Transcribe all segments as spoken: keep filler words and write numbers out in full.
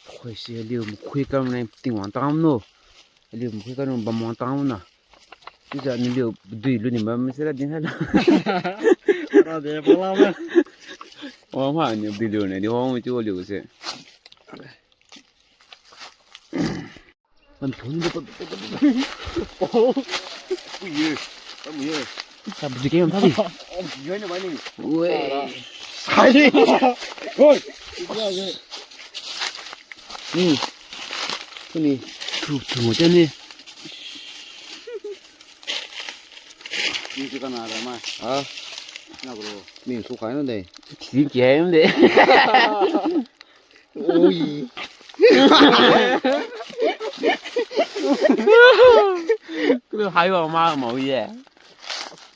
Khoise aliu mukhui kam nai Tingwang tangam no. Aliu mukhui kam no bam wang tangam na. Chiujiu naliu dui lu ni bam sira dinkhai la. Ra de pala ma. Wang ma ni dui lu ni di wang chiu aliu se. Wan thon ni. Oh. Ui ye. Kam ye. Kam ji ke yam thabi. Oh, ye ni bai ni. Ui. Hai ni. Oi. Ni. Ni. Tu, tu mo ni. Ni tu kana ra ma. Ah. Na ko. Ni su khai no de. Ti ki hai no de. Ui. Kau hai wa ma ma ye.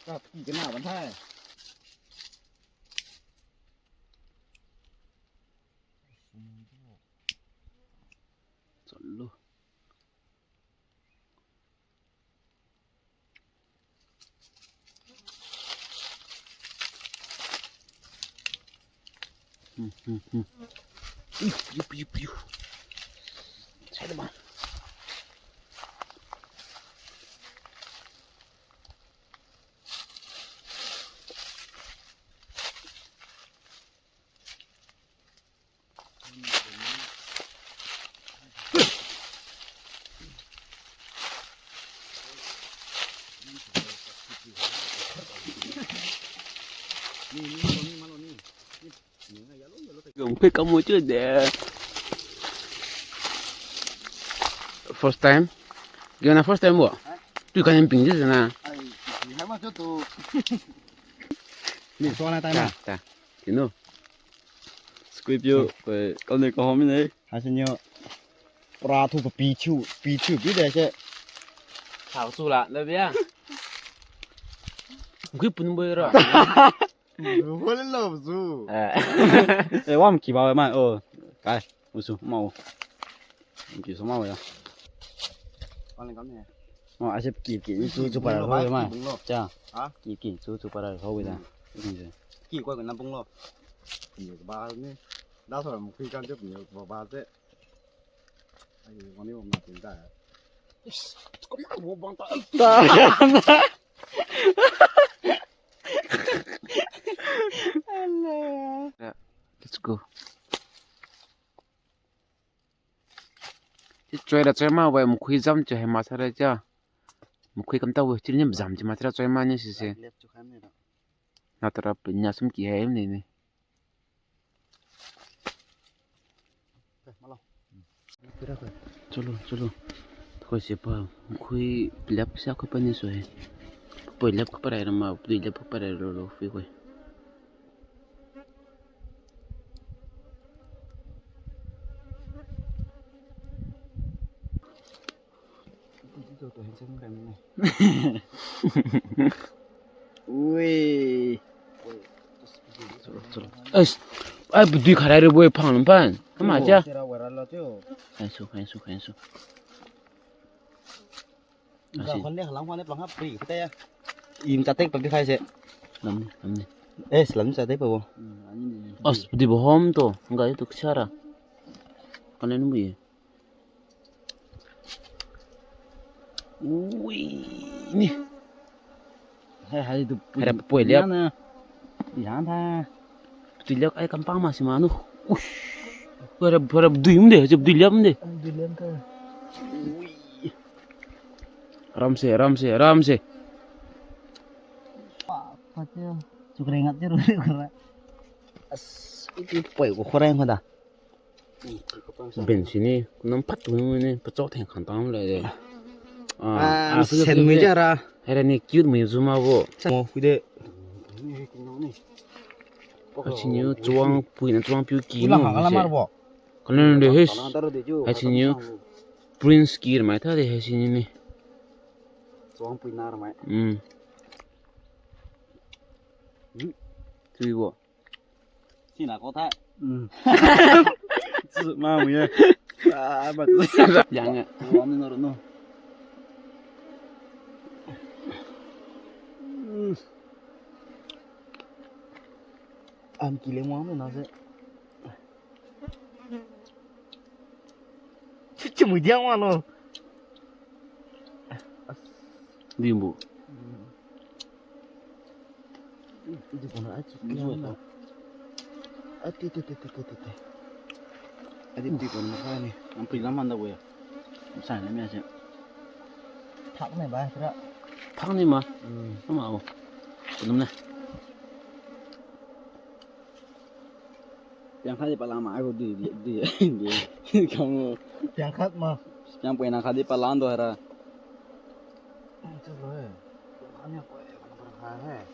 Ka pi kena ban thai. Chalo. Hmm, hmm, hmm. Ih, piu, piu, piu. Sai de ma. Gong phe kamu chu de. First time. Gana first time bo. Tui kan ping ji na. Ai, hai ma chu tu. Ni so na tai ma. Ta, ta. Kinu. Squid piu, koi, kau ni kau hom ni. Haisiniu. Pra thu pa pi thiu, pi thiu pi de se. Thao su la, le bia. Gui pun boi ra. Ru ho le lo zu. Eh. Eh, wam ki ba ma, oh. Kai, usu, mau. Ki so mau ya. Kau ni kau ni. Oh, asip ki, ki, chu, chu para ho ma. Cha. Ha? Ki, ki, chu, chu para ho da. Ki koi kena bung lo. Ki ba ni. Da so mo ki kan je ni ba ba je. Ai, wani wang na tin da. Is, kau ma wo bang ta. Ta. Alah. Yeah, let's go. Chi choi ra choi ma wai mukhui jam chi hai ma sara ja. Mukhui kam ta wai chi ni jam chi ma sara choi ma ni sise. Left chu khan ni ra. Na tara pin nya sum ki hai ni ni. Chalo, chalo. Khoi se pa, khui lep sa khui pa ni so hai. Poi lep khui pa rai ma, poi lep khui pa rai lo lo fi khui. Ui. Chalo, chalo. Ais, ai, budui kharai ri boi phang lam pan. Kama cha. Hai su, hai su, hai su. Ga khon ne, lang khon ne, plang ha pri, kita ya. Im chatek pa bi khai se. Lam ni, lam ni. Eh, lam chatek pa bo. As, budui bo hom to, ga tu kchara. Kane nu ye. Ui, ni. Hai, hai, tu. Hai, pui liak. Yang na. Yang tha. Pui liak ai kampang ma si ma nu. Ush. Para, para dui mde, jep dui liak mde. Dui liak tha. Ui. Ramse, ramse, ramse. Pa, pa, tiu. Chukre ngat tiu, ru, ru, ru. As, iti poi ko khoreng ko da. Ben sini, kunam pat tu ni, pachok theng khang tang le de. Ah, ah, sen mi jara. Hera ni cute mi zuma bo. Mo, kui de. Asiniu chuang pui na chuang piu ki. Ulang mo hang la se. Mar bo. Kalen de his. Asiniu prince ki mai tha de asiniu ni. Chuang pui na mai. Hmm. Tui bo. Sina ko tha. Mm. Zi ma mu ye. Ah, ba tu. Yang ye. Wang ni no no. Mm. Am ki le wang na se. Chichi mu diang wa lo. Dimbo. Di kona ai chu. Ati, ti, ti, ti, ti, ti, ti. Adi di kona makai ni. Ang pri lam manda we. Masai na mi ase. Thak ni ba, sira. Thak ni ma. Hmm. Ama o. Kunum na. Piang khat di palang ma, ai ko di, di, di, di. Kamu. Piang khat ma. Piang pui na khat di palang do hara. Chu lo eh. Piang khat ni ko eh, ko na khat hai.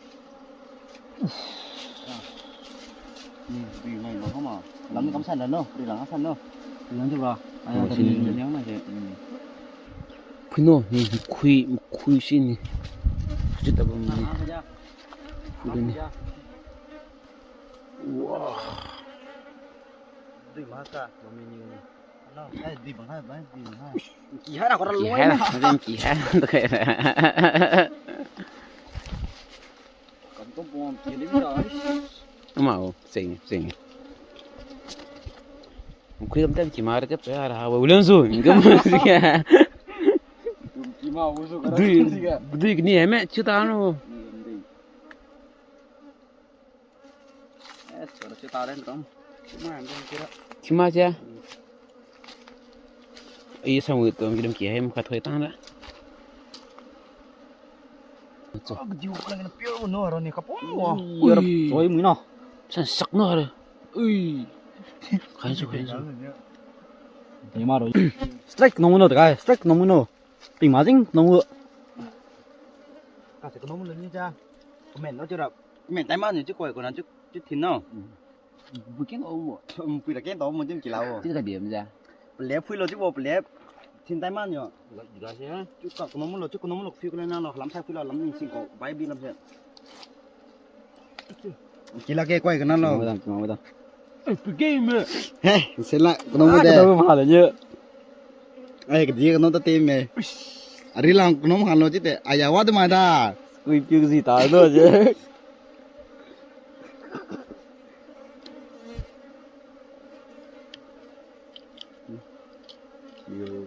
Ni, di ngai lo kama. Lam ni kam san lo no, di lang san lo. Di lang chu ba. Ai, oh, di sini. Di lang ma je. Hmm. Phuino, ni, khui, khui sini. Khui ta bam ni. Ah, ah, ja. Khui ni. Ah, ja. Wah. Dui ma ka, mami ni ni. Ano, eh, dui bang ha, bang, dui bang ha. Ki ha na ko ra loi na. Ki ha na, ki ha. Kam tong pom ki ni da. Ama o, sing, sing. Khui kam tam ki ma ra tep sa ra ha, wa ulan su, ngam si ya. Ki ma u su ka ra si ya. Dui, dui ni hai me, chu ta no. Ni, ni. Eh, sora chu ta den rom. Chima den kira. Chima cha. Ai, sang wi tom kirim ki hem khat thoi tang la. Cho. Ah, diu kala kena pure no ro ni kapong wa. Ui, ui. Choi mui no. San sak no ro. Ui. Khai chu, khai chu. Ni ma ro. Strike no no, guys. Strike no no. Ping ma jing no. Ka se no no ni cha. Comment no chu ra. Comment tai ma ni chu koi ko na chu, chu thin no. Bui keng o mo. Bui ra keng tao mo dim kila o. Chi ka biem ja. Pele phui lo chiubo pele. Thin tai man yo. Ga ga se. Chiu ka kono mo lo, chiu kono mo lo, phui ko le na lo, lam sai phui lo, lam ning sing ko, bai bi lam se. Kila ke koi kana lo. Mo da, mo da. Eh, pui ke me. He, se la, kono mo de. Kono mo ha le ye. Eh, kadi kono ta te me. Ari lang kono mo ha lo chi te. Aya wa de ma da. Kui piu zi ta do je.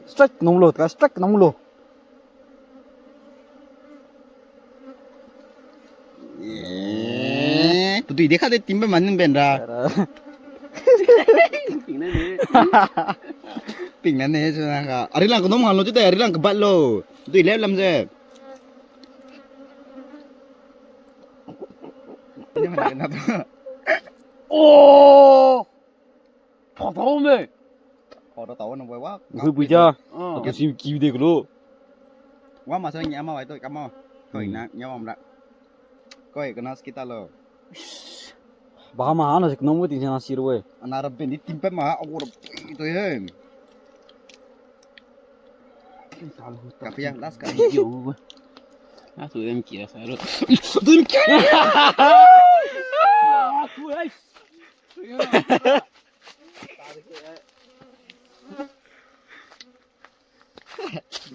Strike nang lo, ka strike nang lo. Eh, tu tu ide kha de team ba man ben ra. Ping na ne. Ping na ne, so na ka. Ari lang kono mo ha lo, tu de ari lang ka bat lo. Tu ile lam je. Oh! Photo me. Photo tao na boy wa. Ngui bui ja. Ah. Ka sim ki de ko lo. Wa ma sa nya ma wai to ka ma. Koi na nya wa mra. Koi kana skita lo. Ba ma ha na sik nong mo ting sa na sir we. Ana ra ben di tim pe ma a ko ra to he. Ka pia last ka. Yo. Na tu em kia sa ro. Tu em kia. Tu ai.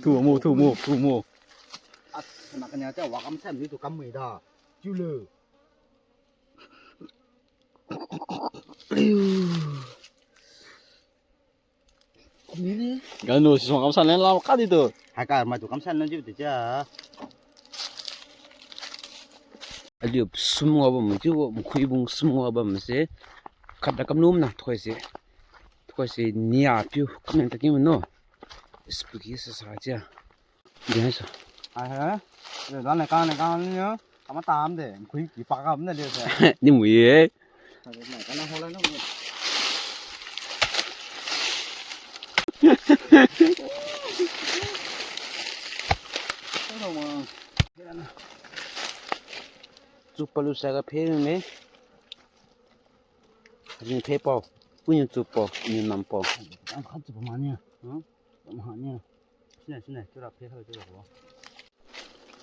Thu mo, thu mo, thu mo. As, na kanya cha wa kam sam ni tu kam mui da. Chiu le. Ganu si song kam san len lam ka di tu. Hai ka mai tu kam san len jiu ti cha. Aliu sum ngao bam chiu, mkhui bung sum ngao bam se. Khat da kam num na thoi se. Thoi se nia piu kam ta kim no. Spooky sa sa chia. Dia sa. Ai ha. Yo dan le ka le ka ni yo. Kama tam de. Mkhui ki pa kam na de sa. Ni mui ye. Chupa lu sa ga phe me. Ni phe pao. Pu ni chupa, ni nam pao. Ang khat chupa ma ni. Hmm? Ma ni. Sini, sini, chura phe kha chura ko.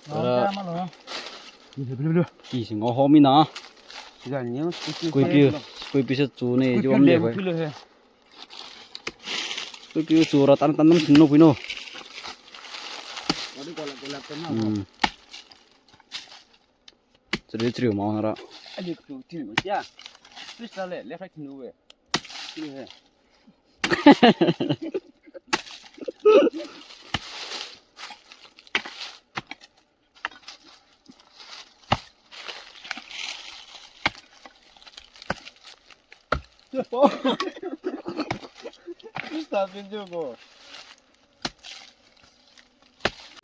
Ara. Ki sing ho mi na. Sida ni, kui piu, kui piu se chu ne, ju am le koi. Kui piu chu ra tan tan nam sin no pui no. Hmm. Chari chari ma na ra. Ai, chu tin mo sia. Please la le, left right no we. Ni he.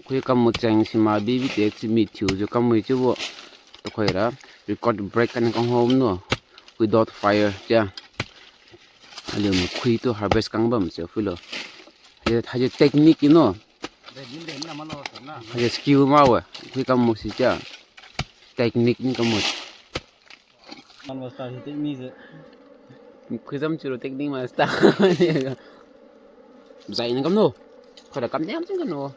Khui kam mu cheng sima bibi te chimi thiujiu kam mui chiubo. Tukhoi ra record break kan kang hom no. Without fire chia. Aliu khui tu harvest kang bam se phuilo. Haise, haise technique no. Haise skill ma we. Khui kam mu si chia. Technique ni kam mu. Master hi technique se. Khui jam chiro technique master. Zai ni kam no. Khada kam niam ching kam no.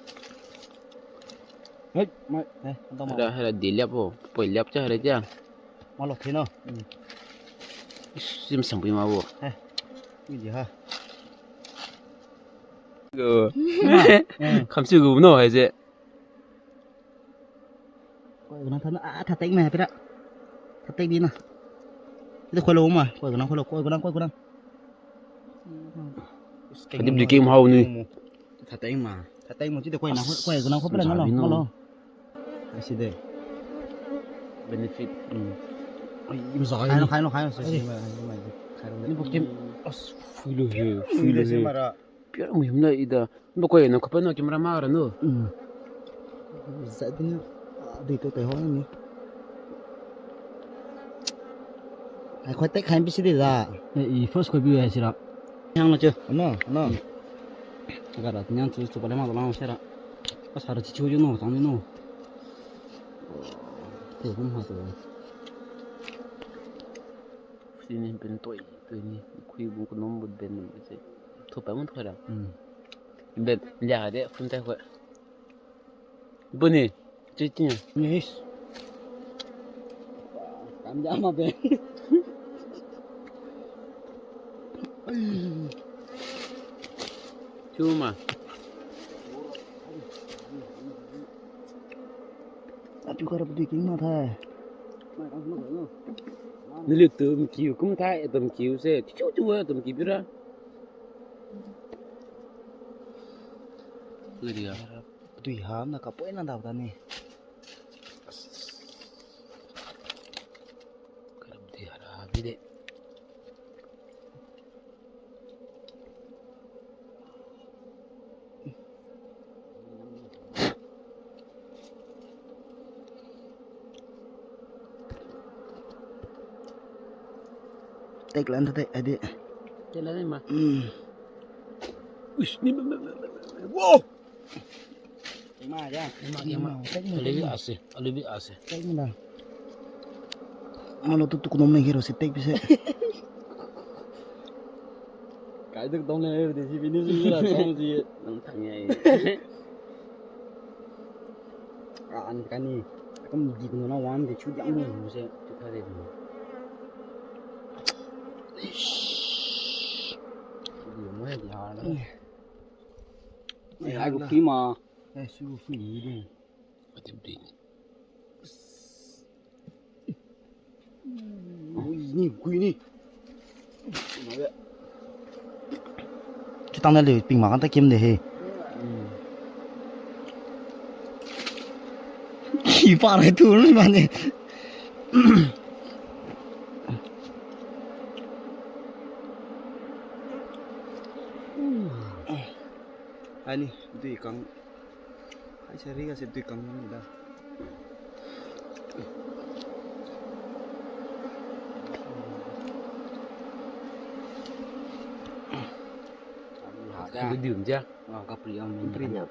Hei, mai, eh, ada mai. Ada, ada di liap bo. Poi liap cha ada cha. Malo thino. Hmm. Sim sang pui ma bo. Eh. Ui di ha. Go. Ma. Eh. Kam su gu no haise. Koi gunang thana, ah, thatek ma pira. Thatek di na. Ida koi lo ma, koi gunang, koi lo, koi gunang, koi gunang. Kadi bdi king hau ni. Thatek ma. Thatek ma, chiude koi na, koi gunang, koi pala ngalo, ngalo. Asi de. Benefit. Hmm. Ai, mazai. Khailo, khailo, khailo, si, si, ma, ma, ma, khailo. Ni bo kim, as, phuilo he, phuilo he. Pure muhim la ida. Bo koi na khapa no camera ma ra no. Hmm. Zat din. Ah, di to tai ho ni. Ai khoi tek khai bisi di da. Eh, i first khoi bi ai sira. Yang lo chu. No, no. Ga ra nyang chu chu pale ma to lang sira. Pas har chi chu ju no, tang ni no. Te kum ha to. Sini ben toi, toi ni. Khui bu ko nom bu ben se. Thu pa mun thoi ra. Hmm. Ben lia de phun tai khoi. Buni, chichi. Yes. Kam ja ma be. Chuma. Apiu kara pudi king ma thai. Naliu tum kiu kum thai, tum kiu se. Chiu chiu tum kiu bira. Lagi ya. Dui ha na kapoi na dau da ni. Karap di hara bide. Tek lan tek adi. Tek lan ma. Hmm. Uish, ni, wow! Ima ja. Ima, ima. Tek ma, aliu bi ase, aliu bi ase. Tek ma da. Malo tu tu kunom na hero si tek pise. Kai tu tong le de si bini si la tong si nang thang ye. Ah, an kani. Kum di kuno na wan de chu diang mo se tu kha de. Di mo he di ha na. Ai, ai, gu pui ma. Eh, su gu pui ni de. Ati pui ni. Ui, ni, gui ni. Chitang na le ping ma kan ta kim de he. Ki pa rai tu lu ma ni. Ani, dui kang. Hai sari ga se dui kang ni da. Kapri diu ja. Ah, kapri ang. Kapri diu.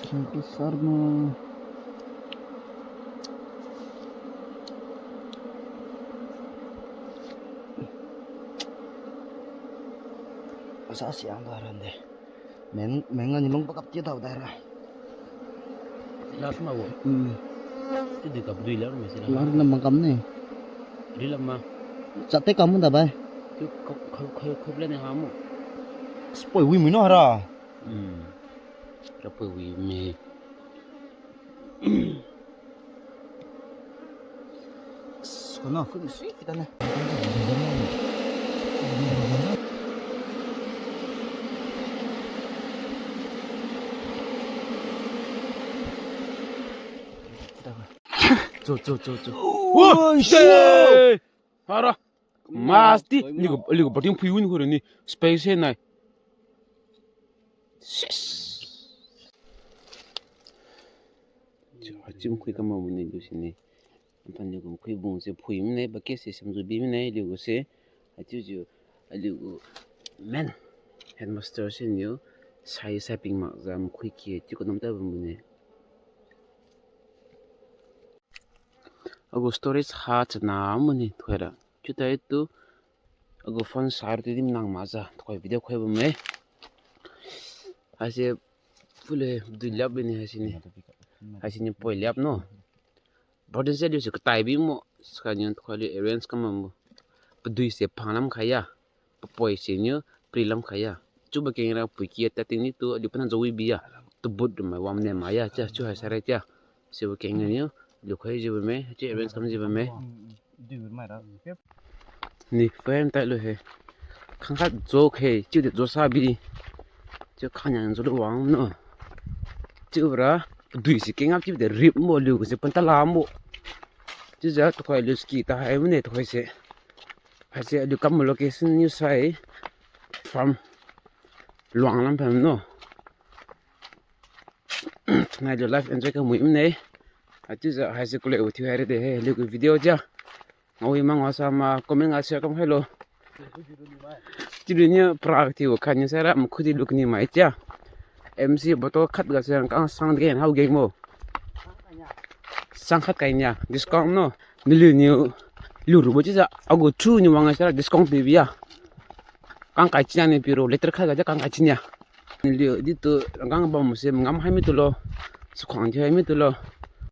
Thank you, Sarma. Asa siang da rande. Meng, meng ani long pakap tia tau dai ra. Last ma wo. Hmm. Ti di kap dui lar me sila. Lar na mangkam ne. Di lam ma. Chate kam da bai. Ti kau, kau, kau, kau plan ha mo. Spoi wi mi no hara. Hmm. Ra poi wi mi. Kono, kono si kita ne. Cho, cho, cho, cho. Wah, shit! Hara. Masti, liu, liu body phui win khore ni. Space he nai. Yes. Chiu, chiu mkhui kama mune liu sini. Apan liu gu mkhui bung se phui mine, bucket se samzu bi mine, liu gu se. Achiujiu, aliu gu main headmaster siniu, sai, sai ping makjiu mkhui ki, chiu kanam ta bam mune. Agu storage ha chana mune thuira. Chiu taitu, agu phone sar tu dim nang maza, thukhoi video khoi bamme. Haise, full he, dui liap bini haisini. Haisini poi liap no. Burden se liu se katai bi mo, saka niu thukhoi liu arrange kamam bo. Padui se phang lam khaiya, papoi se niu pri lam khaiya. Chiubo keng ra pui ki ta ting ni tu, aliu pana jawi biya. Tu boot mai wam ne maya, chia, chiu hai sare chia. Sibo keng niu, liu khoi jiu bamme, chiu arrange kam jiu bamme. Ni, fan tai lu he. Khangkhat jo khe, chiu de jo sa bi. Chiu khanyang jo lu wang no. Chiu bra, dui si keng ap chiu de rip mo liu, si pan ta la mo. Chiujiu, tukhoi liu ski ta hai mune tukhoi se. Haise, aliu kam location niu sai. Farm. Luang lam pham no. Nai liu life enjoy kamui mne. Achiujiu haise kule u thiu haira de he, liu gu video jia. Ngawi ma ngasa ma comment ga share kam khailo. Chiu niu pra thiu khat niu saira mkhudi lu kani mai chia. M C bottle khat ga se kang sang de hao geng mo. Sang khat kai nia, discount no. Naliu niu, liu rubo chiujiu, agu chu niu wang saira discount pi biya. Kang kai chinia ni piro, liter khat ga jiu kang kai chinia. Naliu ditu, kang bam se, ngam hai mi tulo. Sukhuang thiu hai mi tulo.